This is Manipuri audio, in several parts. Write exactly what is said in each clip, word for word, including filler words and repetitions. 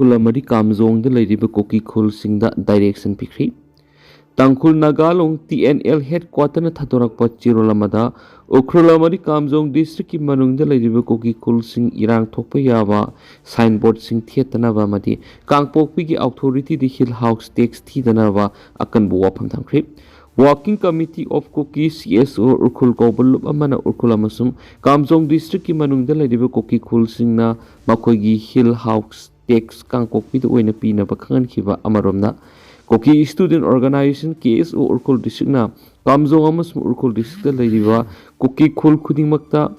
ꯈꯨꯜ ꯑꯃꯗꯤ ꯀꯥꯝꯖꯣꯡꯗ ꯂꯩꯔꯤꯕ ꯀꯨꯀꯤ ꯈꯨꯜꯁꯤꯡꯗ direction ꯄꯤꯈ꯭ꯔꯤ꯫ ꯇꯥꯡꯈꯨꯜ ꯅꯥꯒꯥ ꯂꯣꯡ T N L headquarterꯅ ꯊꯥꯗꯣꯔꯛꯄ ꯆꯦꯔꯣꯜ ꯑꯃꯗ ꯎꯈ꯭ꯔꯨꯜ ꯑꯃꯗꯤ ꯀꯥꯝꯖꯣꯡ districtꯀꯤ ꯃꯅꯨꯡꯗ ꯂꯩꯔꯤꯕ ꯀꯨꯀꯤ ꯈꯨꯜꯁꯤꯡ ꯏꯔꯥꯡ ꯊꯣꯛꯄ ꯌꯥꯕ signboardꯁꯤꯡ ꯊꯦꯠꯇꯅꯕ ꯑꯃꯗꯤ ꯀꯥꯡꯄꯣꯛꯄꯤꯒꯤ authorityꯗ hill house tax ꯊꯤꯗꯅꯕ ꯑꯀꯟꯕ ꯋꯥꯐꯝ ꯊꯝꯈ꯭ꯔꯤ꯫ Working Committee of Kuki C S O Ukhrul ꯀꯧꯕ ꯂꯨꯞ ꯑꯃꯅ ꯎꯈ꯭ꯔꯨꯜ ꯑꯃꯁꯨꯡ ꯀꯥꯝꯖꯣꯡ districtꯀꯤ ꯃꯅꯨꯡꯗ ꯂꯩꯔꯤꯕ ꯀꯨꯀꯤ ꯈꯨꯜꯁꯤꯡꯅ ꯃꯈꯣꯏꯒꯤ hill house tax ꯀꯥꯡꯄꯣꯛꯄꯤꯗ ꯑꯣꯏꯅ ꯄꯤꯅꯕ ꯈꯪꯍꯟꯈꯤꯕ ꯑꯃꯔꯣꯝꯅ, Kuki Student Organisation K S O Ukhrul districtꯅ ꯀꯥꯝꯖꯣꯡ ꯑꯃꯁꯨꯡ ꯎꯈ꯭ꯔꯨꯜ districtꯇ ꯂꯩꯔꯤꯕ ꯀꯨꯀꯤ ꯈꯨꯜ ꯈꯨꯗꯤꯡꯃꯛꯇ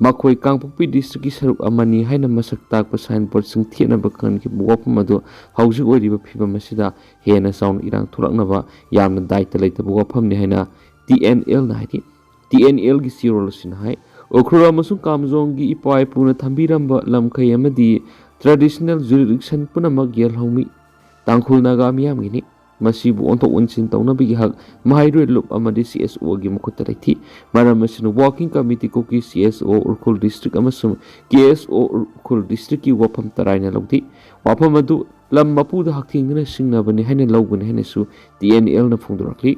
ꯃꯈꯣꯏ ꯀꯥꯡꯄꯣꯛꯄꯤ districtꯀꯤ ꯁꯔꯨꯛ ꯑꯃꯅꯤ ꯍꯥꯏꯅ ꯃꯁꯛ ꯇꯥꯛꯄ signboardꯁꯤꯡ ꯊꯦꯠꯅꯕ ꯈꯪꯍꯟꯈꯤꯕ ꯋꯥꯐꯝ ꯑꯗꯨ ꯍꯧꯖꯤꯛ ꯑꯣꯏꯔꯤꯕ ꯐꯤꯕꯝ ꯑꯁꯤꯗ ꯍꯦꯟꯅ ꯆꯥꯎꯅ ꯏꯔꯥꯡ ꯊꯣꯛꯂꯛꯅꯕ ꯌꯥꯝꯅ ꯗꯥꯏꯇ ꯂꯩꯇꯕ ꯋꯥꯐꯝꯅꯤ ꯍꯥꯏꯅ T N Lꯅ ꯍꯥꯏꯔꯤ꯫ T N Lꯒꯤ ꯆꯦꯔꯣꯜ ꯑꯁꯤꯅ ꯍꯥꯏ, ꯎꯈ꯭ꯔꯨꯜ ꯑꯃꯁꯨꯡ ꯀꯥꯝꯖꯣꯡꯒꯤ ꯏꯄꯥ ꯏꯄꯨꯅ ꯊꯝꯕꯤꯔꯝꯕ ꯂꯝꯈꯩ ꯑꯃꯗꯤ traditional jurisdiction ꯄꯨꯝꯅꯃꯛ ꯌꯦꯜꯍꯧꯃꯤ ꯇꯥꯡꯈꯨꯜ ꯅꯥꯒꯥ ꯃꯤꯌꯥꯝꯒꯤꯅꯤ꯫ ꯃꯁꯤꯕꯨ ꯑꯣꯟꯊꯣꯛ ꯑꯣꯟꯁꯤꯟ ꯇꯧꯅꯕꯒꯤ ꯍꯛ ꯃꯍꯩꯔꯣꯏ ꯂꯨꯞ ꯑꯃꯗꯤ C S Oꯒꯤ ꯃꯈꯨꯠꯇ ꯂꯩꯊꯤ꯫ ꯃꯔꯝ ꯑꯁꯤꯅ Working Committee Kuki C S O Ukhrul district ꯑꯃꯁꯨꯡ K S O ꯎꯈ꯭ꯔꯨꯜ districtꯀꯤ ꯋꯥꯐꯝ ꯇꯔꯥꯏꯅ ꯂꯧꯗꯦ꯫ ꯋꯥꯐꯝ ꯑꯗꯨ ꯂꯝ ꯃꯄꯨꯗ ꯍꯛꯊꯦꯡꯅꯅ ꯁꯤꯡꯅꯕꯅꯤ ꯍꯥꯏꯅ ꯂꯧꯒꯅꯤ ꯍꯥꯏꯅꯁꯨ T N Lꯅ ꯐꯣꯡꯗꯣꯔꯛꯂꯤ꯫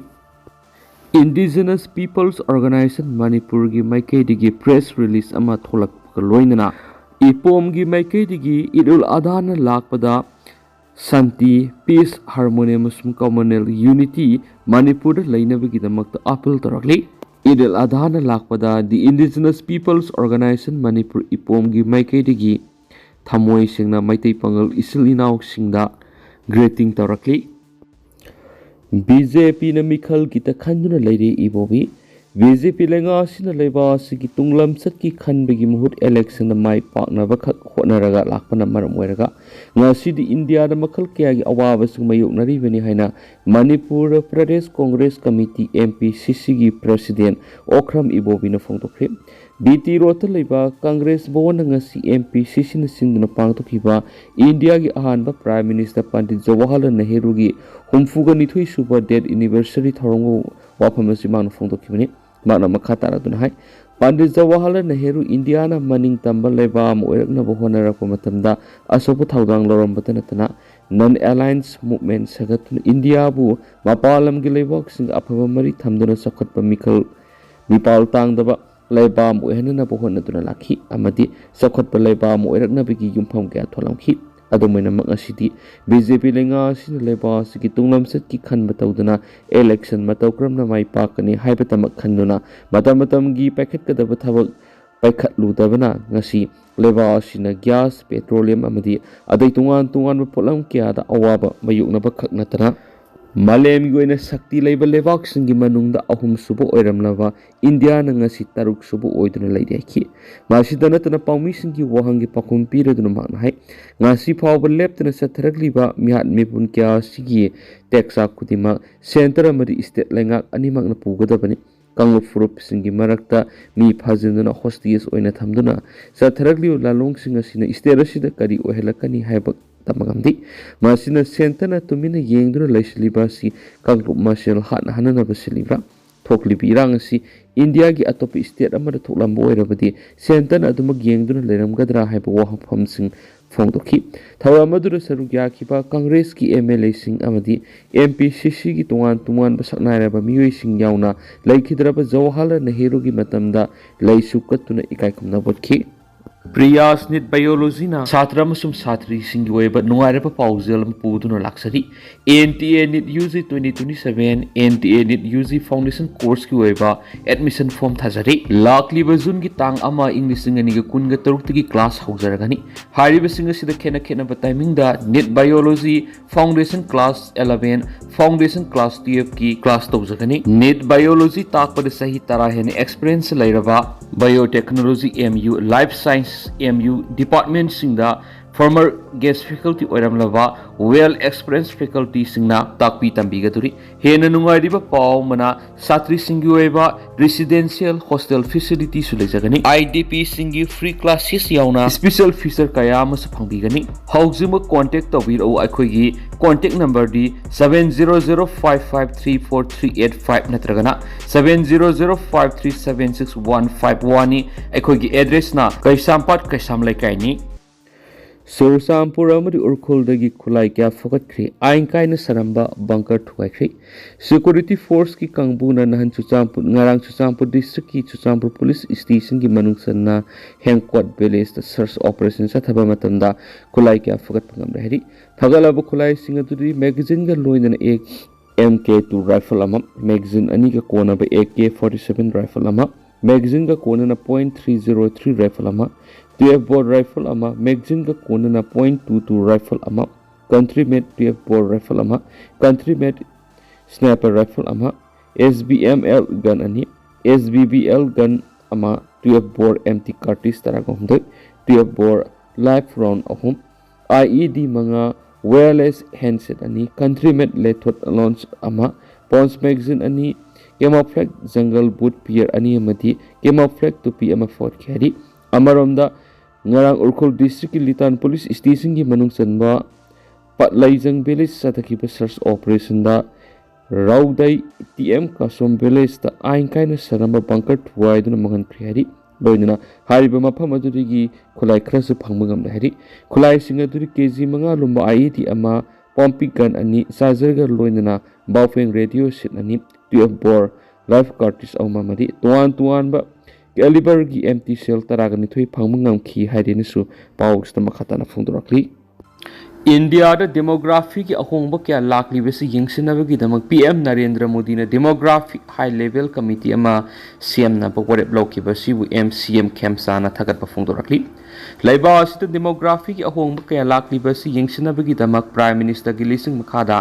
Indigenous Peoples Organisation ꯃꯅꯤꯄꯨꯔꯒꯤ ꯃꯥꯏꯀꯩꯗꯒꯤ press release ꯑꯃ ꯊꯣꯛꯂꯛꯄꯒ ꯂꯣꯏꯅꯅ ꯏꯄꯣꯝꯒꯤ ꯃꯥꯏꯀꯩꯗꯒꯤ ꯏꯗ ꯎꯜ ꯑꯙꯥꯅ ꯂꯥꯛꯄꯗ ꯁꯥꯟꯇꯤ, peace, harmony ꯑꯃꯁꯨꯡ communal unity ꯃꯅꯤꯄꯨꯔꯗ ꯂꯩꯅꯕꯒꯤꯗꯃꯛꯇ appeal ꯇꯧꯔꯛꯂꯤ꯫ ꯏꯗ ꯎꯜ ꯑꯙꯥꯅ ꯂꯥꯛꯄꯗ the Indigenous Peoples Organisation Manipur ꯏꯄꯣꯝꯒꯤ ꯃꯥꯏꯀꯩꯗꯒꯤ ꯊꯃꯣꯏ ꯁꯦꯡꯅ ꯃꯩꯇꯩ ꯄꯥꯉꯜ ꯏꯆꯤꯜ ꯏꯅꯥꯎꯁꯤꯡꯗ greeting ꯇꯧꯔꯛꯂꯤ꯫ BJPꯅ ꯃꯤꯈꯜꯒꯤꯗ ꯈꯟꯗꯨꯅ ꯂꯩꯔꯦ ꯏꯕꯣꯕꯤ꯫ BJP ꯂꯩꯉꯥꯛ ꯑꯁꯤꯅ ꯂꯩꯕꯥꯛ ꯑꯁꯤꯒꯤ ꯇꯨꯡꯂꯝꯆꯠꯀꯤ ꯈꯟꯕꯒꯤ ꯃꯍꯨꯠ electionꯗ ꯃꯥꯏ ꯄꯥꯛꯅꯕꯈꯛ ꯍꯣꯠꯅꯔꯒ ꯂꯥꯛꯄꯅ ꯃꯔꯝ ꯑꯣꯏꯔꯒ ꯉꯁꯤꯗꯤ ꯏꯟꯗꯤꯌꯥꯗ ꯃꯈꯜ ꯀꯌꯥꯒꯤ ꯑꯋꯥꯕꯁꯤꯡ ꯃꯥꯌꯣꯛꯅꯔꯤꯕꯅꯤ ꯍꯥꯏꯅ ꯃꯅꯤꯄꯨꯔ ꯄ꯭ꯔꯗꯦꯁ ꯀꯣꯡꯒ꯭ꯔꯦꯁ ꯀꯃꯤꯇꯤ, MPCCꯒꯤ president ꯑꯣꯀ꯭ꯔꯝ ꯏꯕꯣꯕꯤꯅ ꯐꯣꯡꯗꯣꯛꯈ꯭ꯔꯦ꯫ BT Roadꯇ ꯂꯩꯕ ꯀꯪꯒ꯭ꯔꯦꯁ ꯚꯋꯟꯗ ꯉꯁꯤ MPCCꯅ ꯁꯤꯟꯗꯨꯅ ꯄꯥꯡꯊꯣꯛꯈꯤꯕ ꯏꯟꯗꯤꯌꯥꯒꯤ ꯑꯍꯥꯟꯕ Prime Minister ꯄꯟꯗꯤꯠ ꯖꯋꯥꯍꯔꯂꯥꯜ ꯅꯦꯍꯔꯨꯒꯤ ꯍꯨꯝꯐꯨꯒ ꯅꯤꯊꯣꯏ ꯁꯨꯕ death anniversary ꯊꯧꯔꯝꯒ ꯋꯥꯐꯝ ꯑꯁꯤ ꯃꯥꯅ ꯐꯣꯡꯗꯣꯛꯈꯤꯕꯅꯤ꯫ ꯃꯥꯅ ꯃꯈꯥ ꯇꯥꯔꯗꯨꯅ ꯍꯥꯏ, ꯄꯟꯗꯤꯠ ꯖꯋꯥꯍꯔꯂꯥꯜ ꯅꯦꯍꯔꯨ ꯏꯟꯗꯤꯌꯥꯅ ꯃꯅꯤꯡ ꯇꯝꯕ ꯂꯩꯕꯥꯛ ꯑꯃ ꯑꯣꯏꯔꯛꯅꯕ ꯍꯣꯠꯅꯔꯛꯄ ꯃꯇꯝꯗ ꯑꯆꯧꯕ ꯊꯧꯗꯥꯡ ꯂꯧꯔꯝꯕꯇ ꯅꯠꯇꯅ, Non-Aligned Movement ꯁꯥꯒꯠꯇꯨꯅ ꯏꯟꯗꯤꯌꯥꯕꯨ ꯃꯄꯥꯟ ꯂꯝꯒꯤ ꯂꯩꯕꯥꯛꯁꯤꯡꯒ ꯑꯐꯕ ꯃꯔꯤ ꯊꯝꯗꯨꯅ ꯆꯥꯎꯈꯠꯄ ꯃꯤꯈꯜ ꯃꯤꯄꯥꯜ ꯇꯥꯡꯗꯕ ꯂꯩꯕꯥꯛ ꯑꯃ ꯑꯣꯏꯍꯟꯅꯅꯕ ꯍꯣꯠꯅꯗꯨꯅ ꯂꯥꯛꯈꯤ ꯑꯃꯗꯤ ꯆꯥꯎꯈꯠꯄ ꯂꯩꯕꯥꯛ ꯑꯃ ꯑꯣꯏꯔꯛꯅꯕꯒꯤ ꯌꯨꯝꯐꯝ ꯀꯌꯥ ꯊꯣꯜꯂꯝꯈꯤ꯫ ꯑꯗꯨꯝ ꯑꯣꯏꯅꯃꯛ, ꯉꯁꯤꯗꯤ ꯕꯤ ꯖꯦ ꯄꯤ ꯂꯩꯉꯥꯛ ꯑꯁꯤꯅ ꯂꯩꯕꯥꯛ ꯑꯁꯤꯒꯤ ꯇꯨꯡꯂꯝꯆꯠꯀꯤ ꯈꯟꯕ ꯇꯧꯗꯨꯅ election ꯃꯇꯧ ꯀꯔꯝꯅ ꯃꯥꯏ ꯄꯥꯛꯀꯅꯤ ꯍꯥꯏꯕꯇꯃꯛ ꯈꯟꯗꯨꯅ ꯃꯇꯝ ꯃꯇꯝꯒꯤ ꯄꯥꯏꯈꯠꯀꯗꯕ ꯊꯕꯛ ꯄꯥꯏꯈꯠꯂꯨꯗꯕꯅ ꯉꯁꯤ ꯂꯩꯕꯥꯛ ꯑꯁꯤꯅ gas, petroleum ꯑꯃꯗꯤ ꯑꯇꯩ ꯇꯣꯉꯥꯟ ꯇꯣꯉꯥꯟꯕ ꯄꯣꯠꯂꯝ ꯀꯌꯥꯗ ꯑꯋꯥꯕ ꯃꯥꯌꯣꯛꯅꯕ ꯈꯛ ꯅꯠꯇꯅ ꯃꯥꯂꯦꯝꯒꯤ ꯑꯣꯏꯅ ꯁꯛꯇꯤ ꯂꯩꯕ ꯂꯩꯕꯥꯛꯁꯤꯡꯒꯤ ꯃꯅꯨꯡꯗ ꯑꯍꯨꯝꯁꯨꯕ ꯑꯣꯏꯔꯝꯂꯕ ꯏꯟꯗꯤꯌꯥꯅ ꯉꯁꯤ ꯇꯔꯨꯛꯁꯨꯕ ꯑꯣꯏꯗꯨꯅ ꯂꯩꯔꯤ ꯍꯥꯏꯈꯤ꯫ ꯃꯁꯤꯗ ꯅꯠꯇꯅ ꯄꯥꯎꯃꯤꯁꯤꯡꯒꯤ ꯋꯥꯍꯪꯒꯤ ꯄꯥꯎꯈꯨꯝ ꯄꯤꯔꯗꯨꯅ ꯃꯍꯥꯛꯅ ꯍꯥꯏ, ꯉꯁꯤ ꯐꯥꯎꯕ ꯂꯦꯞꯇꯅ ꯆꯠꯊꯔꯛꯂꯤꯕ ꯃꯤꯍꯥꯠ ꯃꯤꯄꯨꯟ ꯀꯌꯥ ꯑꯁꯤꯒꯤ ꯇꯦꯛꯆꯥꯛ ꯈꯨꯗꯤꯡꯃꯛ centre ꯑꯃꯗꯤ state ꯂꯩꯉꯥꯛ ꯑꯅꯤꯃꯛꯅ ꯄꯨꯒꯗꯕꯅꯤ꯫ ꯀꯥꯡꯂꯨꯞ ꯐꯨꯔꯨꯞꯁꯤꯡꯒꯤ ꯃꯔꯛꯇ ꯃꯤ ꯐꯥꯖꯤꯟꯗꯨꯅ hostage ꯑꯣꯏꯅ ꯊꯝꯗꯨꯅ ꯆꯠꯊꯔꯛꯂꯤꯕ ꯂꯥꯂꯣꯡꯁꯤꯡ ꯑꯁꯤꯅ state ꯑꯁꯤꯗ ꯀꯔꯤ ꯑꯣꯏꯍꯜꯂꯛꯀꯅꯤ ꯍꯥꯏꯕ ꯇꯝꯕ ꯉꯝꯗꯦ꯫ ꯃꯁꯤꯅ centreꯅ ꯇꯨꯃꯤꯟꯅ ꯌꯦꯡꯗꯨꯅ ꯂꯩꯁꯤꯜꯂꯤꯕ ꯑꯁꯤ ꯀꯥꯡꯂꯨꯞ ꯃꯁꯦꯜ ꯍꯥꯠꯅ ꯍꯥꯠꯅꯅꯕ ꯁꯤꯜꯂꯤꯕ꯭ꯔꯥ? ꯊꯣꯛꯂꯤꯕ ꯏꯔꯥꯡ ꯑꯁꯤ ꯏꯟꯗꯤꯌꯥꯒꯤ ꯑꯇꯣꯞꯄ state ꯑꯃꯗ ꯊꯣꯛꯂꯝꯕ ꯑꯣꯏꯔꯕꯗꯤ centreꯅ ꯑꯗꯨꯃꯛ ꯌꯦꯡꯗꯨꯅ ꯂꯩꯔꯝꯒꯗ꯭ꯔꯥ ꯍꯥꯏꯕ ꯋꯥꯐꯝꯁꯤꯡ ꯐꯣꯡꯗꯣꯛꯈꯤ꯫ ꯊꯧꯔꯝ ꯑꯗꯨꯗ ꯁꯔꯨꯛ ꯌꯥꯈꯤꯕ ꯀꯪꯒ꯭ꯔꯦꯁꯀꯤ M L Aꯁꯤꯡ ꯑꯃꯗꯤ M P C Cꯒꯤ ꯇꯣꯉꯥꯟ ꯇꯣꯉꯥꯟꯕ ꯁꯛꯅꯥꯏꯔꯕ ꯃꯤꯑꯣꯏꯁꯤꯡ ꯌꯥꯎꯅ ꯂꯩꯈꯤꯗ꯭ꯔꯕ ꯖꯋꯥꯍꯔꯂꯥꯜ ꯅꯦꯍꯔꯨꯒꯤ ꯃꯇꯝꯗ ꯂꯩꯁꯨ ꯀꯠꯇꯨꯅ ꯏꯀꯥꯏ ꯈꯨꯝꯅꯕ ꯎꯠꯈꯤ꯫ ꯄ꯭ꯔꯤꯌꯥꯁ ꯅꯤꯠ ꯕꯥꯏꯑꯣꯂꯣꯖꯤꯅ ꯁꯥꯇ꯭ꯔ ꯑꯃꯁꯨꯡ ꯁꯥꯇ꯭ꯔꯤꯁꯤꯡꯒꯤ ꯑꯣꯏꯕ ꯅꯨꯡꯉꯥꯏꯔꯕ ꯄꯥꯎꯖꯦꯜ ꯑꯃ ꯄꯨꯗꯨꯅ ꯂꯥꯛꯆꯔꯤ꯫ N T A NEET U G twenty twenty-seven, N T A NEET U G Foundation Courseꯀꯤ ꯑꯣꯏꯕ admission form ꯊꯥꯖꯔꯤ꯫ ꯂꯥꯛꯂꯤꯕ Juneꯒꯤ ꯇꯥꯡ ꯑꯃ, ꯏꯪ ꯂꯤꯁꯤꯡ ꯑꯅꯤꯒ ꯀꯨꯟꯒ ꯇꯔꯨꯛꯇꯒꯤ class ꯍꯧꯖꯔꯒꯅꯤ꯫ ꯍꯥꯏꯔꯤꯕꯁꯤꯡ ꯑꯁꯤꯗ ꯈꯦꯠꯅ ꯈꯦꯠꯅꯕ timingꯗ NEET Biology Foundation Class eleven, Foundation Class twelveꯀꯤ class ꯇꯧꯖꯒꯅꯤ꯫ NEET Biology ꯇꯥꯛꯄꯗ ꯆꯍꯤ ꯇꯔꯥ ꯍꯦꯟꯅ experience ꯂꯩꯔꯕ Biotechnology M U, Life Science M U departmentꯁꯤꯡꯗ Former guest faculty ꯑꯣꯏꯔꯝꯂꯕ well experienced facultyꯁꯤꯡꯅ ꯇꯥꯛꯄꯤ ꯇꯝꯕꯤꯒꯗꯧꯔꯤ꯫ ꯍꯦꯟꯅ ꯅꯨꯡꯉꯥꯏꯔꯤꯕ ꯄꯥꯎ ꯑꯃꯅ, ꯁꯥꯇ꯭ꯔꯤꯁꯤꯡꯒꯤ ꯑꯣꯏꯕ residential hostel facilityꯁꯨ ꯂꯩꯖꯒꯅꯤ꯫ IDPꯁꯤꯡꯒꯤ free classes ꯌꯥꯎꯅ special feature ꯀꯌꯥ ꯑꯃꯁꯨ ꯐꯪꯕꯤꯒꯅꯤ꯫ ꯍꯧꯖꯤꯛꯃꯛ contact ꯇꯧꯕꯤꯔꯛꯎ꯫ ꯑꯩꯈꯣꯏꯒꯤ contact numberꯗꯤ seven zero zero five five three four three eight five ꯅꯠꯇ꯭ꯔꯒꯅ seven zero zero five three seven six one five oneꯅꯤ꯫ ꯑꯩꯈꯣꯏꯒꯤ addressꯅ ꯀꯩꯁꯥꯝꯄꯥꯠ ꯀꯩꯁꯥꯝ ꯂꯩꯀꯥꯏꯅꯤ꯫ ꯆꯨꯔꯆꯥꯟꯄꯨꯔ ꯑꯃꯗꯤ ꯎꯈ꯭ꯔꯨꯜꯗꯒꯤ ꯈꯨꯠꯂꯥꯏ ꯀꯌꯥ ꯐꯒꯠꯈ꯭ꯔꯦ꯫ ꯑꯥꯏꯟ ꯀꯥꯏꯅ ꯁꯥꯔꯝꯕ bunker ꯊꯨꯒꯥꯏꯈ꯭ꯔꯦ꯫ Security forceꯀꯤ ꯀꯥꯡꯕꯨꯅ ꯅꯍꯥꯟ ꯆꯨꯔꯆꯥꯟꯄꯨꯔ, ꯉꯔꯥꯡ ꯆꯨꯔꯆꯥꯟꯄꯨꯔ districtꯀꯤ ꯆꯨꯔꯆꯥꯟꯄꯨꯔ police stationꯒꯤ ꯃꯅꯨꯡ ꯆꯟꯅ ꯍꯦꯡꯀꯣꯠ villageꯇ search operation ꯆꯠꯊꯕ ꯃꯇꯝꯗ ꯈꯨꯠꯂꯥꯏ ꯀꯌꯥ ꯐꯒꯠꯄ ꯉꯝꯂꯦ ꯍꯥꯏꯔꯤ꯫ ꯐꯒꯠꯂꯕ ꯈꯨꯠꯂꯥꯏꯁꯤꯡ ꯑꯗꯨꯗꯤ magazineꯒ ꯂꯣꯏꯅꯅ ꯑꯦꯛ MK two rifle ꯑꯃ, magazine ꯑꯅꯤꯒ ꯀꯣꯟꯅꯕ AK forty seven rifle ꯑꯃ, magazineꯒ ꯀꯣꯟꯅꯅ point three zero three rifle ꯑꯃ, twelve bore rifle ꯑꯃ, magazineꯒ ꯀꯣꯟꯅꯅ point two two rifle ꯑꯃ, country made twelve bore rifle ꯑꯃ, country made sniper rifle ꯑꯃ, SBML gun ꯑꯅꯤ, SBBL gun ꯑꯃ, twelve bore empty cartridge ꯇꯔꯥꯒ ꯍꯨꯝꯗꯣꯏ, twelve bore live round ꯑꯍꯨꯝ, IED ꯃꯉꯥ, wireless handset ꯑꯅꯤ, country made lethal launch ꯑꯃ, pouch magazine ꯑꯅꯤ, camouflage jungle boot pair ꯑꯅꯤ ꯑꯃꯗꯤ camouflage ꯇꯨꯄꯤ ꯑꯃ ꯐꯒꯠꯈꯤ ꯍꯥꯏꯔꯤ꯫ ꯑꯃꯔꯣꯝꯗ, ꯉꯔꯥꯡ ꯎꯈ꯭ꯔꯨꯜ districtꯀꯤ ꯂꯤꯇꯥꯟ police stationꯒꯤ ꯃꯅꯨꯡ ꯆꯟꯕ ꯄꯠꯂꯩꯖꯪ village ꯆꯠꯊꯈꯤꯕ search operationꯗ ꯔꯧꯗꯩ TM ꯀꯥꯁꯣꯝ villageꯇ ꯑꯥꯏꯟ ꯀꯥꯏꯅ ꯁꯥꯔꯝꯕ bunker ꯊꯨꯒꯥꯏꯗꯨꯅ ꯃꯥꯡꯍꯟꯈ꯭ꯔꯦ ꯍꯥꯏꯔꯤ꯫ ꯂꯣꯏꯅꯅ ꯍꯥꯏꯔꯤꯕ ꯃꯐꯝ ꯑꯗꯨꯗꯒꯤ ꯈꯨꯠꯂꯥꯏ ꯈꯔꯁꯨ ꯐꯪꯕ ꯉꯝꯂꯦ ꯍꯥꯏꯔꯤ꯫ ꯈꯨꯠꯂꯥꯏꯁꯤꯡ ꯑꯗꯨꯗꯤ KG ꯃꯉꯥ ꯂꯨꯝꯕ IED ꯑꯃ, ꯄꯣꯝꯄꯤ gun ꯑꯅꯤ, chargerꯒ ꯂꯣꯏꯅꯅ Baofeng radio set ꯑꯅꯤ, twelve bore live cartridge ꯑꯍꯨꯝ ꯑꯃꯗꯤ ꯇꯣꯉꯥꯟ ꯇꯣꯉꯥꯟꯕ caliberꯒꯤ empty shell ꯇꯔꯥꯒ ꯅꯤꯊꯣꯏ ꯐꯪꯕ ꯉꯝꯈꯤ ꯍꯥꯏꯗꯨꯅꯁꯨ ꯄꯥꯎꯁꯤꯗ ꯃꯈꯥ ꯇꯥꯅ ꯐꯣꯡꯗꯣꯔꯛꯂꯤ꯫ ꯏꯟꯗꯤꯌꯥꯗ demographyꯒꯤ ꯑꯍꯣꯡꯕ ꯀꯌꯥ ꯂꯥꯛꯂꯤꯕꯁꯤ ꯌꯦꯡꯁꯤꯟꯅꯕꯒꯤꯗꯃꯛ PM ꯅꯔꯦꯟꯗ꯭ꯔ ꯃꯣꯗꯤꯅ demography high level committee ꯑꯃ ꯁꯦꯝꯅꯕ ꯋꯥꯔꯦꯞ ꯂꯧꯈꯤꯕ ꯑꯁꯤꯕꯨ MCM ꯈꯦꯝꯆꯥꯅ ꯊꯥꯒꯠꯄ ꯐꯣꯡꯗꯣꯔꯛꯂꯤ꯫ ꯂꯩꯕꯥꯛ ꯑꯁꯤꯗ ꯗꯦꯃꯣꯒ꯭ꯔꯥꯐꯤꯒꯤ ꯑꯍꯣꯡꯕ ꯀꯌꯥ ꯂꯥꯛꯂꯤꯕ ꯑꯁꯤ ꯌꯦꯡꯁꯤꯟꯅꯕꯒꯤꯗꯃꯛ ꯄ꯭ꯔꯥꯏꯝ ꯃꯤꯅꯤꯁꯇꯔꯒꯤ ꯂꯤꯁꯤꯡ ꯃꯈꯥꯗ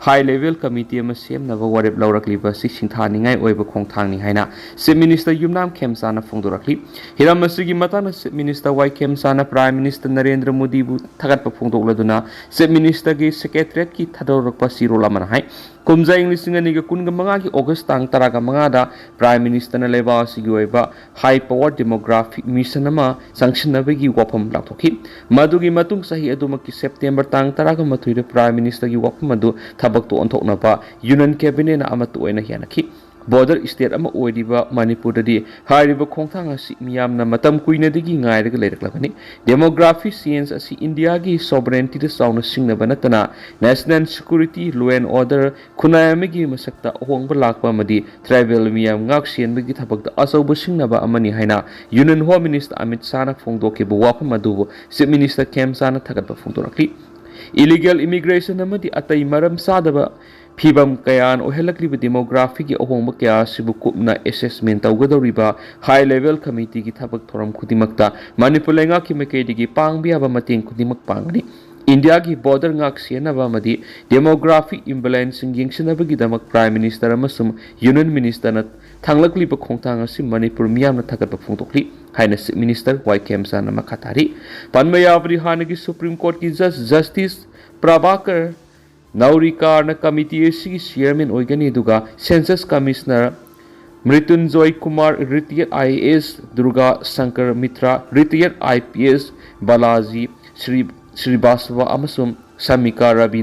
ꯍꯥꯏ ꯂꯦꯚꯦꯜ ꯀꯃꯤꯇꯤ ꯑꯃ ꯁꯦꯝꯅꯕ ꯋꯥꯔꯦꯞ ꯂꯧꯔꯛꯂꯤꯕ ꯑꯁꯤ ꯁꯤꯡꯊꯥꯅꯤꯡꯉꯥꯏ ꯑꯣꯏꯕ ꯈꯣꯡꯊꯥꯡꯅꯤ ꯍꯥꯏꯅ ꯆꯤꯐ ꯃꯤꯅꯤꯁꯇꯔ ꯌꯨꯝꯅꯥꯝ ꯈꯦꯝꯆꯥꯅ ꯐꯣꯡꯗꯣꯔꯛꯂꯤ꯫ ꯍꯤꯔꯝ ꯑꯁꯤꯒꯤ ꯃꯇꯥꯡꯗ ꯆꯤꯐ ꯃꯤꯅꯤꯁꯇꯔ ꯋꯥꯏ ꯈꯦꯝꯆꯥꯅ ꯄ꯭ꯔꯥꯏꯝ ꯃꯤꯅꯤꯁꯇꯔ ꯅꯔꯦꯟꯗ꯭ꯔ ꯃꯣꯗꯤꯕꯨ ꯊꯥꯒꯠꯄ ꯐꯣꯡꯗꯣꯛꯂꯗꯨꯅ ꯆꯤꯐ ꯃꯤꯅꯤꯁꯇꯔꯒꯤ ꯁꯦꯀ꯭ꯔꯦꯇꯔꯤꯌꯦꯠꯀꯤ ꯊꯥꯗꯣꯔꯛꯄ ꯆꯦꯔꯣꯜ ꯑꯃꯅ ꯍꯥꯏ꯫ ꯀꯨꯝꯖꯥ ꯏꯪ ꯂꯤꯁꯤꯡ ꯑꯅꯤꯒ ꯀꯨꯟꯒ ꯃꯉꯥꯒꯤ ꯑꯣꯒꯁ ꯇꯥꯡ ꯇꯔꯥꯒ ꯃꯉꯥꯗ ꯄ꯭ꯔꯥꯏꯝ ꯃꯤꯅꯤꯁꯇꯔꯅ ꯂꯩꯕꯥꯛ ꯑꯁꯤꯒꯤ ꯑꯣꯏꯕ ꯍꯥꯏ ꯄꯥꯋꯔ ꯗꯦꯃꯣꯒ꯭ꯔꯥꯐꯤꯛ ꯃꯤꯁꯟ ꯑꯃ ꯆꯪꯁꯤꯟꯅꯕꯒꯤ ꯋꯥꯐꯝ ꯂꯥꯎꯊꯣꯛꯈꯤ꯫ ꯃꯗꯨꯒꯤ ꯃꯇꯨꯡ ꯆꯍꯤ ꯑꯗꯨꯃꯛꯀꯤ ꯁꯦꯞꯇꯦꯝꯕꯔ ꯇꯥꯡ ꯇꯔꯥꯒ ꯃꯥꯊꯣꯏꯗ ꯄ꯭ꯔꯥꯏꯝ ꯃꯤꯅꯤꯁꯇꯔꯒꯤ ꯋꯥꯐꯝ ꯑꯗꯨ ꯊꯕꯛꯇ ꯑꯣꯟꯊꯣꯛꯅꯕ ꯌꯨꯅꯤꯌꯟ ꯀꯦꯕꯤꯅꯦꯠꯅ ꯑꯃꯠꯇ ꯑꯣꯏꯅ ꯌꯥꯅꯈꯤ꯫ ꯕꯣꯔꯗꯔ ꯁ꯭ꯇꯦꯠ ꯑꯃ ꯑꯣꯏꯔꯤꯕ ꯃꯅꯤꯄꯨꯔꯗꯗꯤ ꯍꯥꯏꯔꯤꯕ ꯈꯣꯡꯊꯥꯡ ꯑꯁꯤ ꯃꯤꯌꯥꯝꯅ ꯃꯇꯝ ꯀꯨꯏꯅꯗꯒꯤ ꯉꯥꯏꯔꯒ ꯂꯩꯔꯛꯂꯕꯅꯤ꯫ ꯗꯦꯃꯣꯒ꯭ꯔꯥꯐꯤ ꯆꯦꯟꯖ ꯑꯁꯤ ꯏꯟꯗꯤꯌꯥꯒꯤ ꯁꯣꯚꯔꯦꯟꯇꯤꯗ ꯆꯥꯎꯅ ꯁꯤꯡꯅꯕ ꯅꯠꯇꯅ national security, law and order, ꯈꯨꯟꯅꯥꯏ ꯑꯃꯒꯤ ꯃꯁꯛꯇ ꯑꯍꯣꯡꯕ ꯂꯥꯛꯄ ꯑꯃꯗꯤ ꯇ꯭ꯔꯥꯏꯕꯦꯜ ꯃꯤꯌꯥꯝ ꯉꯥꯛ ꯁꯦꯟꯕꯒꯤ ꯊꯕꯛꯇ ꯑꯆꯧꯕ ꯁꯤꯡꯅꯕ ꯑꯃꯅꯤ ꯍꯥꯏꯅ ꯌꯨꯅꯤꯌꯟ ꯍꯣꯝ ꯃꯤꯅꯤꯁꯇꯔ ꯑꯃꯤꯠ ꯁꯥꯍꯅ ꯐꯣꯡꯗꯣꯛꯈꯤꯕ ꯋꯥꯐꯝ ꯑꯗꯨꯕꯨ ꯆꯤꯐ ꯃꯤꯅꯤꯁꯇꯔ ꯈꯦꯝꯆꯥꯅ ꯊꯥꯒꯠꯄ ꯐꯣꯡꯗꯣꯔꯛꯂꯤ꯫ ꯏꯂꯤꯒꯦꯜ ꯏꯃꯤꯒ꯭ꯔꯦꯁꯟ ꯑꯃꯗꯤ ꯑꯇꯩ ꯃꯔꯝ ꯆꯥꯗꯕ ꯐꯤꯕꯝ ꯀꯌꯥꯅ ꯑꯣꯏꯍꯜꯂꯛꯂꯤꯕ ꯗꯦꯃꯣꯒ꯭ꯔꯥꯐꯤꯒꯤ ꯑꯍꯣꯡꯕ ꯀꯌꯥ ꯑꯁꯤꯕꯨ ꯀꯨꯞꯅ ꯑꯦꯁꯦꯁꯃꯦꯟ ꯇꯧꯒꯗꯧꯔꯤꯕ ꯍꯥꯏ ꯂꯦꯚꯦꯜ ꯀꯃꯤꯇꯤꯒꯤ ꯊꯕꯛ ꯊꯧꯔꯝ ꯈꯨꯗꯤꯡꯃꯛꯇ ꯃꯅꯤꯄꯨꯔ ꯂꯩꯉꯥꯛꯀꯤ ꯃꯥꯏꯀꯩꯗꯒꯤ ꯄꯥꯡꯕ ꯌꯥꯕ ꯃꯇꯦꯡ ꯈꯨꯗꯤꯡꯃꯛ ꯄꯥꯡꯒꯅꯤ꯫ ꯏꯟꯗꯤꯌꯥꯒꯤ ꯕꯣꯔꯗꯔ ꯉꯥꯛ ꯁꯦꯟꯅꯕ ꯑꯃꯗꯤ ꯗꯦꯃꯣꯒ꯭ꯔꯥꯐꯤꯛ ꯏꯝꯕꯦꯂꯦꯟꯁꯁꯤꯡ ꯌꯦꯡꯁꯤꯟꯅꯕꯒꯤꯗꯃꯛ ꯄ꯭ꯔꯥꯏꯝ ꯃꯤꯅꯤꯁꯇꯔ ꯑꯃꯁꯨꯡ ꯌꯨꯅꯤꯌꯟ ꯃꯤꯅꯤꯁꯇꯔꯅ ꯊꯥꯡꯂꯛꯂꯤꯕ ꯈꯣꯡꯊꯥꯡ ꯑꯁꯤ ꯃꯅꯤꯄꯨꯔ ꯃꯤꯌꯥꯝꯅ ꯊꯥꯒꯠꯄ ꯐꯣꯡꯗꯣꯛꯂꯤ ꯍꯥꯏꯅ ꯆꯤꯐ ꯃꯤꯅꯤꯁꯇꯔ ꯋꯥꯏ ꯈꯦꯝꯆꯥꯅ ꯃꯈꯥ ꯇꯥꯔꯤ꯫ ꯄꯟꯕ ꯌꯥꯕꯗꯤ ꯍꯥꯟꯅꯒꯤ ꯁꯨꯄ꯭ꯔꯤꯝ ꯀꯣꯔꯠꯀꯤ ꯖꯁ ꯖꯁꯇꯤꯁ ꯄ꯭ꯔꯚꯥꯀꯔ ꯅꯧꯔꯤꯀꯥꯔꯅ ꯀꯃꯤꯇꯤ ꯑꯁꯤꯒꯤ ꯆꯤꯌꯔꯃꯦꯟ ꯑꯣꯏꯒꯅꯤ, ꯑꯗꯨꯒ census commissioner Mrityunjoy Kumar, retired I A S Durga Shankar Mitra, retired I P S Balaji Shri Srivastava ꯑꯃꯁꯨꯡ ꯁꯃꯤꯀꯥ ꯔꯕꯤ